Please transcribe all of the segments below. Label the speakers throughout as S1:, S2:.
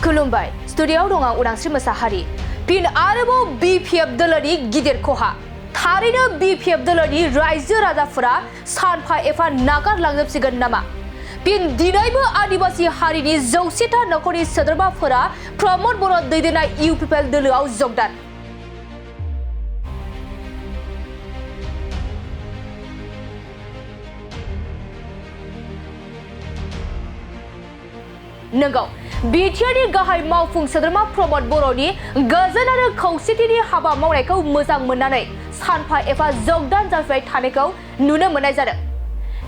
S1: खुलुमबाय स्टुडियोआव दं आं उदांस्रि मोसाहारि फिन आरोबाव BPF दोलोनि गिदिर खहा थारैनो BPF दोलोनि रायजो राजाफोरा सानफा एफा नागारलांजोबसिगोन नामा फिन दिनैबो आदिवासी हारिनि 100था नखरनि सोद्रोमाफोरा प्रमद बर' दैदेननाय UPPL दोलोआव जगदान नंगौ बिटिआरनि गाहाय मावफुं सोद्रोमा प्रमद बर'नि गोजोन आरो खौसेथिनि हाबा मावनायखौ मोजां मोननानै सानफा एफा जगदान जाबाय थानायखौ नुनो मोननाय जादों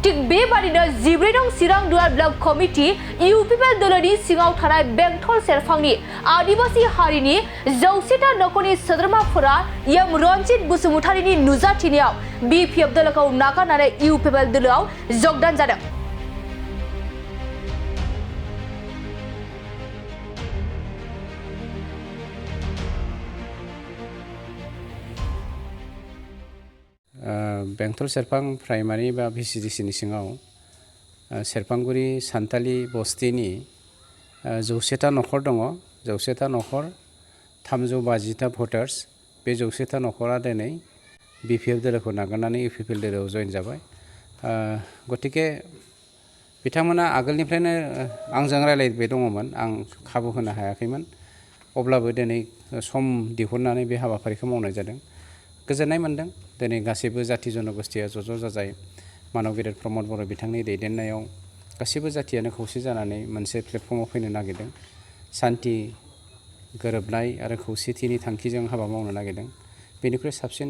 S1: थिग बेबादिनो 14 नं चिरां दुलार ब्लक कमिटि UPPL दोलोनि सिङाव थानाय बेंटल सेरफांनि आदिवासी हारिनि 100था नखरनि सोद्रोमाफोरा एम रन्जित बसुमतारीनि नुजाथिनायाव BPF दोलोखौ नागारनानै UPPL दोलोआव जगदान जादों
S2: बेंटल सेरफां प्राइमारि बा VCDCनि सिङाव सेरफांगुरि सान्थालि बस्तिनि 100था नखर दङ 100था नखर 350था भटार्स बे 100था नखरा दिनै BPF दोलोखौ नागारनानै UPPL दोलोआव जइन जाबाय गतिके बिथांमोना आगोलनिफ्रायनो आंजों रायलायबाय दङमोन आं खाबु होनो हायाखैमोन अब्लाबो दिनै सम दिहुननानै बे हाबाफारिखौ मावनाय जादों गोजोननाय मोनदों दिनै गासैबो जाथि जनगोष्ठीया ज' जाजाय मानव गेदेर प्रमद बर' बिथांनि दैदेननायाव गासैबो जाथियानो खौसे जानानै मोनसे प्लेटफर्माव फैनो नागिरदों शान्ति गोरोबनाय आरो खौसेथिनि थांखिजों हाबा मावनो नागिरदों बेनिख्रुइ साबसिन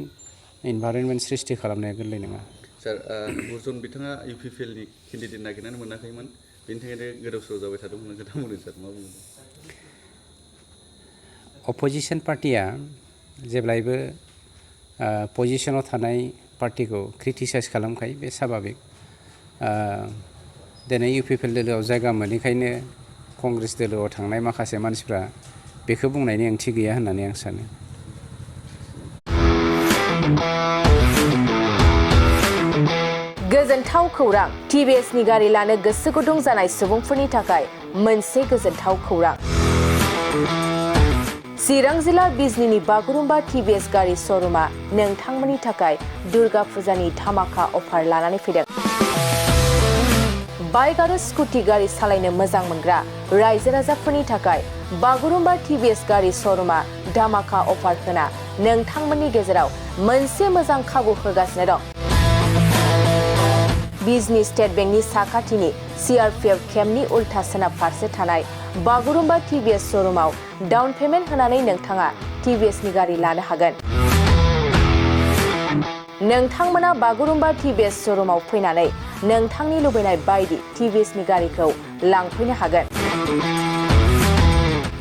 S2: इनभाइरनमेन्ट सृष्टि खालामनाया गोरलै नङा
S3: सार अर्जुन बिथाङा UPPL नि केन्डिडेट नागिरनानै मोनाखैमोन बेनि थाखायनो गोदाव सोराव जाबाय थादोंमोन खोथा बुंदों सार मा बुंदों
S2: अपोजिशन पार्टिया जेब्लायबो पजिशनाव थानाय पार्टिखौ क्रिटिसाइज खालामखायो बे स्वाभाबिक दिनै UPPL दोलोआव जायगा मोनैखायनो कंग्रेस दोलोआव थांनाय माखासे मानसिफ्रा बेखौ बुंनायनि ओंथि गैया होननानै आं सानो
S1: गोजोनथाव खौरां TBS नि गारि लानो गोसो गुदुं जानाय सुबुंफोरनि थाखाय मोनसे गोजोनथाव खौरां चिरां जिल्ला बिजनीनि बागुरुम्बा TBS गारि श'रुमा नोंथांमोननि थाखाय दुर्गा फुजानि धामाका अफार लानानै फैदों बाइक आरो स्कुटि गारि सालायनो मोजां मोनग्रा रायजो राजाफोरनि थाखाय बागुरुम्बा TBS गारि श'रुमा धामाका अफार होना नोंथांमोननि गेजेराव मोनसे मोजां खाबु होगासिनो दं बिजनी स्टेट बेंकनि साखाथिनि CRPF केम्पनि उल्था सोनाब फारसे थानाय बागुरुम्बा TBS श'रुमाव डाउन पेमेन्ट होनानै नोंथाङा TBS नि गारि लानो हागोन नोंथांमोना बागुरुम्बा TBS श'रुमाव फैनानै नोंथांनि लुबैनाय बायदि TBS नि गारिखौ लांफैनो हागोन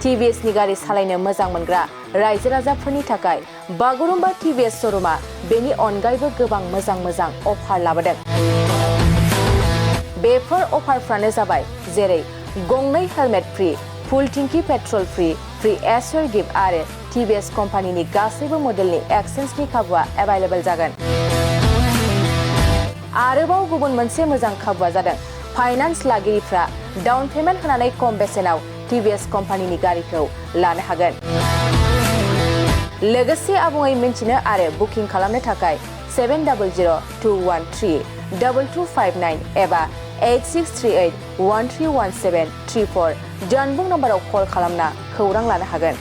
S1: TBS नि गारि सालायनो मोजां मोनग्रा रायजो राजाफोरनि थाखाय बागुरुम्बा TBS श'रुमा बेनि अनगायैबो गोबां मोजां अफार लाबोदों बेफोर अफारफ्रानो जाबाय जेरै गंनै हेलमेट फ्री फुल टिंकी पेट्रल फ्री एसर गिफ्ट आरो TBS कम्पानीनि गासैबो मडेलनि एक्सचेन्जनि खाबुआ एभेलेबल जागोन आरोबाव गुबुन मोनसे मोजां खाबुआ जादों फाइनान्स लागिरिफ्रा डाउन पेमेन्ट होनानै खम बेसेनाव TBS कम्पानीनि गारिखौ लानो हागोन लोगोसे आबुङै मिन्थिनो आरो बुकिं खालामनो थाखाय 7002132259 एबा 8638131734 जानबुं नम्बराव कल खालामना खौरां लानो हागोन